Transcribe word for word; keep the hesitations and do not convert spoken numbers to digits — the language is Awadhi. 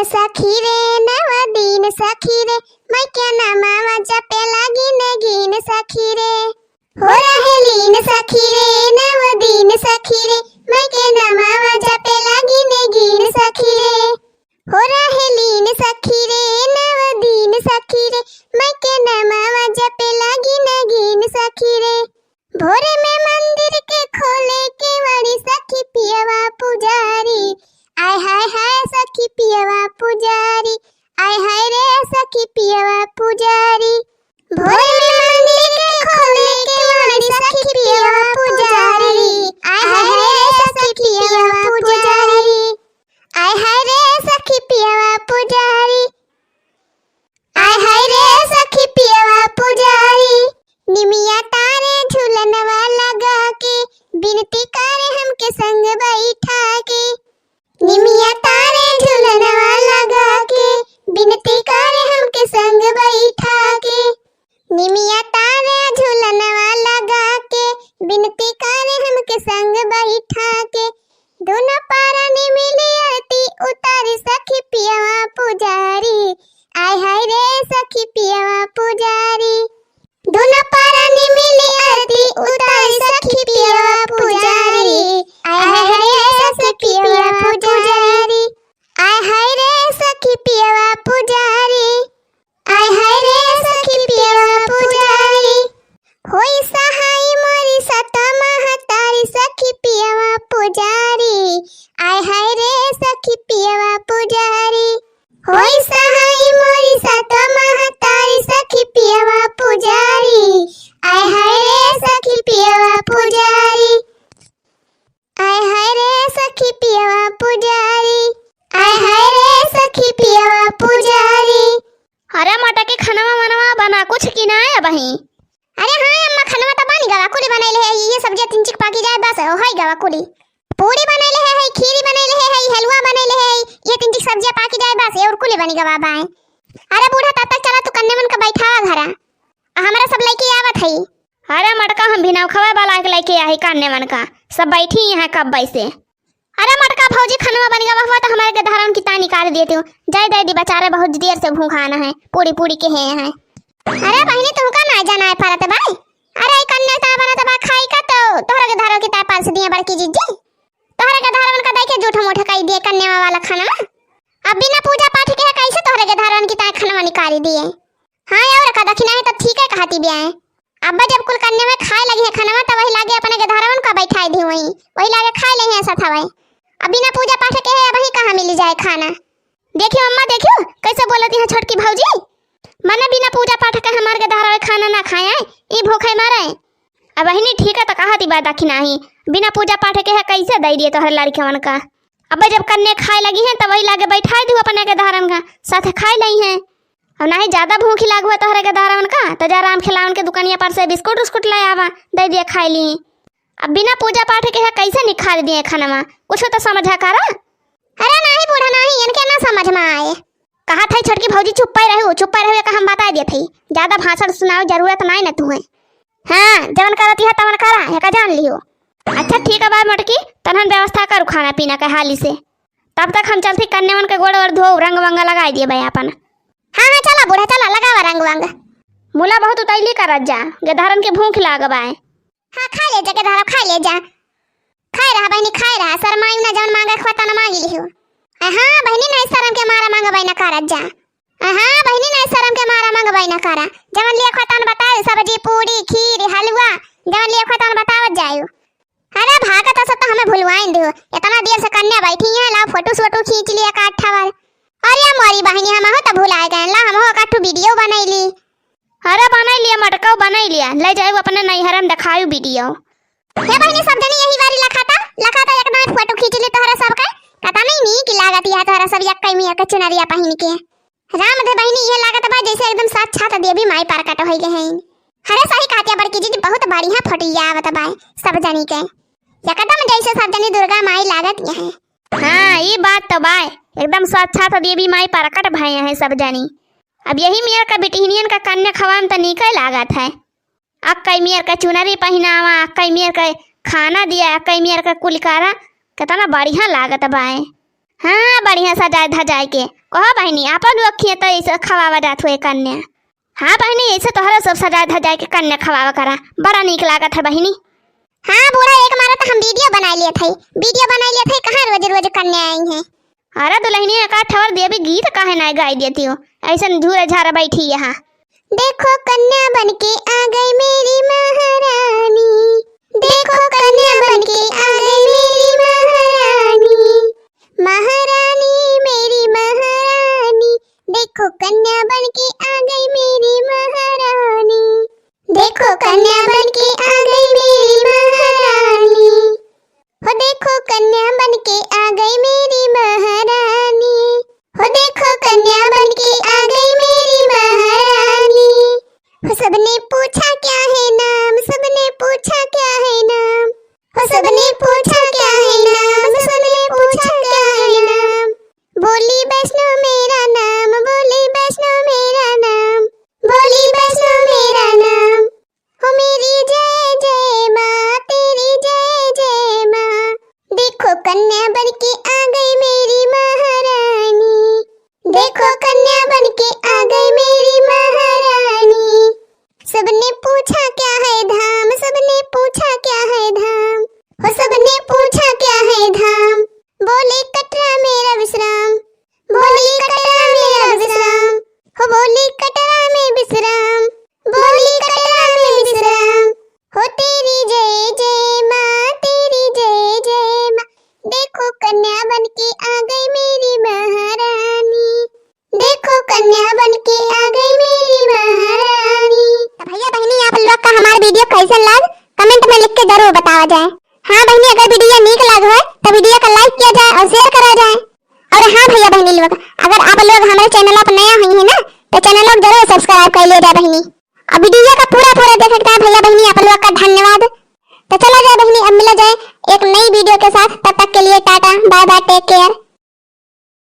सखी रे, नव दिन सखी रे, माई के नमवा जपे लागिन गिन सखी रे। हो रहे लीन सखी रे, नव दिन सखी रे, माई के नमवा जपे लागिन गिन सखी रे। हो रहे लीन सखी रे, नव दिन सखी रे, माई के नमवा जपे लागिन गिन सखी रे। भोरे में मंदिर के खोले केवाड़ी सखी पियवा पुजारी। आय हाय हाय सखी पियवा पुजारी। आय हाय रे सखी पियवा पुजारी। भोरे में मंदिर के खोले केवाड़ी सखी पियवा पुजारी। आय हाय रे सखी पियवा पुजारी। आय हाय रे सखी पियवा पुजारी। आय हाय रे सखी पियवा पुजारी। निमिया तारे झुलनवा लगा के, बिनती करे हमके संग बैठा के। निमिया तारे झुलनवा लगा के, बिनती करे हमके संग बैठा के। निमिया तारे झुलनवा लगा के, बिनती करे हमके संग बैठा के। दोनों परानी मिली आरती उतारी सखी पियवा पुजारी। आय हाय रे सखी पियवा पुजारी। दोनों परानी मिली आरती उतारी सखी पियवा पुजारी। आय हाय रे सखी पियवा पुजारी। आय हाय रे सखी पियवा पुजारी। आय हाय रे सखी पियवा पुजारी। होई सहाय मोरी सत महतारी सखी पियवा पुजारी। आय हाय रे सखी पियवा पुजारी। होई सहाय मोरी सत महतारी सखी पियवा पुजारी। आय हाय रे सखी पियवा पुजारी। आय हाय रे सखी पियवा पुजारी। आय हाय रे सखी पियवा पुजारी। अरे मटकी, खनवा वनवा बना कुछ कि नाय अबहीं? अरे हाँ अम्मा, खनवा त बन गवा, कुली बनैले है, ये सब्जिया तीन चिक पाकी जाए बस, हो है गवा कुली। पूरी बनैले है, है खीरी बनैले है, है हलवा बनैले है, ये तीन चिक सब्जिया पाकी जाए बस, ये और कुली बनी गवा बाय। अरे बूढ़ा, तब तक चला तू कन्ने मन का बैठावा घरा, आ हमरा सब लइके आवत है। अरे मटका, हम भी नौखवा वाला के लइके आई कन्ने मन का, सब बैठी यहाँ कब बैसे। अरे मटका भौजी, खनवा बन गवा हुआ तो हमारे गदहरवन की ताई निकाल देती हूँ। जाए दे दी, बेचारे बहुत देर से भूखा आना है, पूरी पूरी के हैं। अरे बहिनी, तुमका ना जाना है परत बाय। अरे ई कन्या ता बनत बा खाई का तो तोहरा गदहरवन की ताई परस दिए बड़की जिज्जी। तोहरा गदहरवन का देखे झूठ मूठ कई दिए कन्या वाला खाना। अब बिना पूजा पाठ के है कैसे तोहरा गदहरवन की ताई खाना निकाली दिए? हाँ और का दखिना है तो ठीक है कहती बिया है। अब्बा जब कुल कन्या में खाए लगी है खाना, तब वही लागे अपने गदहरवन का बैठाई दी वहीं, वही लागे खाए ले हैं सथवै। अब बिना पूजा पाठ के है, वही कहाँ मिली जाए खाना? देखियो अम्मा, देखियो कैसे बोलती हैं छोटकी भौजी, मने बिना पूजा पाठ के हमार गदहरवे खाना ना खाए, ई भूखे मरे। अब बहिनी ठीक है तो कहा ती बात आखी नाही, बिना पूजा पाठ के है कैसे दे दिए तोहरे लड़कियवन का? अब जब कन्या खाए लगी हैं, तब वही लागे बैठाई दू अपने गदहरवन का, साथ खाए लई हैं। अब नाही ज्यादा भूखी लागू है तोहरे गदहरवन का, तो जा राम खिलावन के दुकानिया पर से बिस्कुट उस्कुट ले आवा, दे दिया खाए ली। अब बिना पूजा पाठ के है कैसे निकाल दिए खानवा, कुछ तो समझा करा। अरे नाही बूढ़ा नाही, इनके ना समझ में आए। कहा था छोटकी भौजी चुप्पे रहू, चुप्पे रहू, एक हम बता दिए थे, ज्यादा भाषण सुनाओ जरूरत नाही न तुहे। हाँ, जवन करती है तवन करा, एका जान लियो। अच्छा ठीक है बा मोटकी, तनहन व्यवस्था करू खाना पीना के हाली से। तब तक हम चलती कन्यावन के गोड़ ओड़ धो, रंग वंग लगाई दिए बे आपन। हाँ हाँ, चला बूढ़ा, चला लगावा रंग वंग। मुला बहुत उतैली करत जा, गदहरन के भूख लाग बाय। हाँ, खा ले जा गदहरा, खा ले जा। खाए रहा बहिनी, खाए रहा, शर्माई ना, जवन मांगे खोता ना मांगी लिहू। अ, हाँ बहिनी, नहीं शर्म के मारा मांगबे ना करत जा। अ, हाँ बहिनी, नहीं शर्म के मारा मांगबे ना करा। जवन लिए खोता ना बताओ, सब्जी, पूरी, खीर, हलवा, जवन लिए खोता ना बतावत जायू। अरे भागत हस तो हमें भुलवाइन दियो। इतना देर से कन्या बैठी है, लाओ फोटो सोटो खींच लिया काठ ठवर। अरे मोरी बहिनी, हम हो तो भुलाए गए, ला हम हो काठू वीडियो बनैली। अरे बनाई लिया मटकाऊ, बनाई लिया, ले जाऊ अपने नैहर में दिखायू वीडियो। हे बहिनी, सब जनी यही बारी लखाता, लखाता एक दाई फोटो खींच ली तोहरा सबके। कता नहीं नीक लागत है तोहरा सब यक्कई मिया के चुनरिया पहिन के। राम दे बहिनी, ये लागत बा जैसे एकदम साक्षात देवी माई प्रकट होई गए हैं। अरे सही कहतिया बड़की जीजी, बहुत बढ़िया फोटो आवत बा सब जनी के, एकदम जैसे सब जनी दुर्गा माई लागत है। हाँ, ये बात तो बा, एकदम साक्षात देवी माई प्रकट भय हैं सब जनी। अब यही मेर का बिटिहनियन का कन्या खवाम त नीके लागत है। अक्कई मेर का चुनरी पहिनावा, अक्कई मेर का खाना दिया, अक्कई मेर का कुल करा, कितना बढ़िया लागत बाए। हाँ, बढ़िया सजाए धजाए के। कहो बहिनी, आपन लोग खिए तो ऐसे खवावा जात हुए कन्या। हाँ बहिनी, ऐसे तोहरा सब सजाए धजाए के कन्या खवावा करा, बड़ा नीक लागत है बहिनी। हाँ बूढ़ा, एक मारा तो हम वीडियो बनाइ लेत हई, वीडियो बनाइ लेत हई, कहाँ रोज रोज कन्या आई हैं। अरे दुलहिनिया, एका ठवर देवी गीत काहे नाहीं गाइ देती हो, ऐसन झूरे झारे बैठी यहाँ। देखो कन्या बन के आ गई मेरी महारानी, देखो कन्या बन के आ गई मेरी महारानी, महारानी मेरी महारानी, देखो कन्या बन के आ गई मेरी महारानी, देखो कन्या बन के आ गई मेरी महारानी, हो देखो कन्या बन के आ गई मेरी महारानी, हो देखो कन्या बन के आ गई मेरी महारानी। हो सबने पूछा क्या है नाम, सबने पूछा क्या है नाम, हो सबने पूछा क्या है नाम, सबने पूछा क्या है नाम। बोली वैष्णो मेरा नाम, बोली वैष्णो मेरा नाम, बोली वैष्णो मेरा नाम। हो मेरी जय जय माँ, तेरी जय जय माँ। देखो कन्या बन के आ गई मेरी महारानी, देखो कन्या बन के आ गई मेरी महारानी। सबने पूछा क्या है धाम, सबने पूछा क्या है धाम, हो सबने पूछा क्या है धाम। बोली कटरा मेरा विश्राम, बोली कटरा मेरा विश्राम, हो बोली कटरा में विश्राम, बोली कटरा में विश्राम। हो तेरी जय जय माँ, तेरी जय जय माँ। देखो कन्या बन के आ गई मेरी महारानी, देखो कन्या बन के आ गई मेरी महारानी। तो भैया बहिनी, आप लोग का हमार वीडियो कैसन लाग, कमेंट में लिख के जरूर बतावा जाए। हाँ बहिनी, अगर वीडियो नीक लाग होए तो वीडियो का लाइक किया जाए और शेयर करा जाए। और हाँ भैया बहिनी लोग, अगर आप लोग हमारे चैनल पर नया हुई है ना, तो चैनल को जरूर सब्सक्राइब कर लिया जाए बहिनी। और वीडियो का पूरा पूरा देखे के भैया बहिनी आप लोग का धन्यवाद। तो चला जाए बहिनी, अब मिला जाए एक नई वीडियो के साथ, तब तक के लिए tata, bye bye, take care.